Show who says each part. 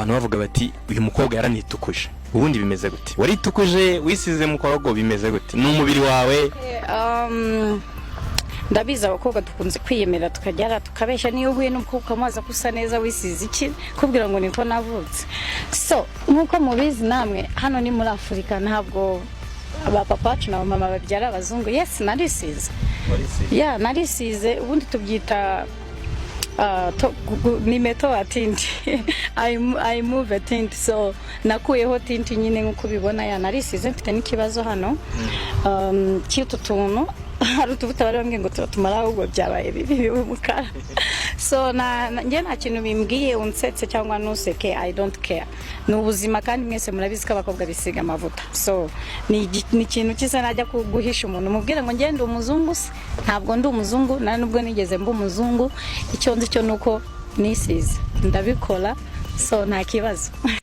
Speaker 1: Abantu bavuga bati: "Uyu mukobwa yaranitukuje." Ubundi bimeze gute? Waritukuje, wisize mukorogo, bimeze gute? Ni umubiri wawe?
Speaker 2: Ndabizi abakobwa dukunze kwiyemera, tukajya tukabeshya. Niyo uhuye n'umukobwa ukamubaza ko usa neza, wisize iki, kubwira ngo niko navutse. So nk'uko mubizi namwe, hano ni muri Afurika, ntabwo abapapa bacu na mama babyara abazungu. Yes, narisize. Ya, narisize. Ubundi tubyita nimetoa tint, I move a tint. So nakuyeho tint nyine nk'uko ubibona. Ya, narisize. Mfite n'ikibazo hano cy'utu tuntu. Hari utuvuta bari bambwiye ngo turatumara, ahubwo byabaye bibi, biba umukara. So njye nta kintu bimbwiye, unsetse cyangwa ntuseke, I don't care, ni ubuzima. Kandi mwese murabizi ko abakobwa bisiga amavuta. So ni ikintu kisa najya guhisha umuntu mubwire ngo njye ndi umuzungu se? Ntabwo ndi umuzungu, nta nubwo nigeze mba umuzungu. Icyo nzi cyo ni uko nisize, ndabikora, so nta kibazo.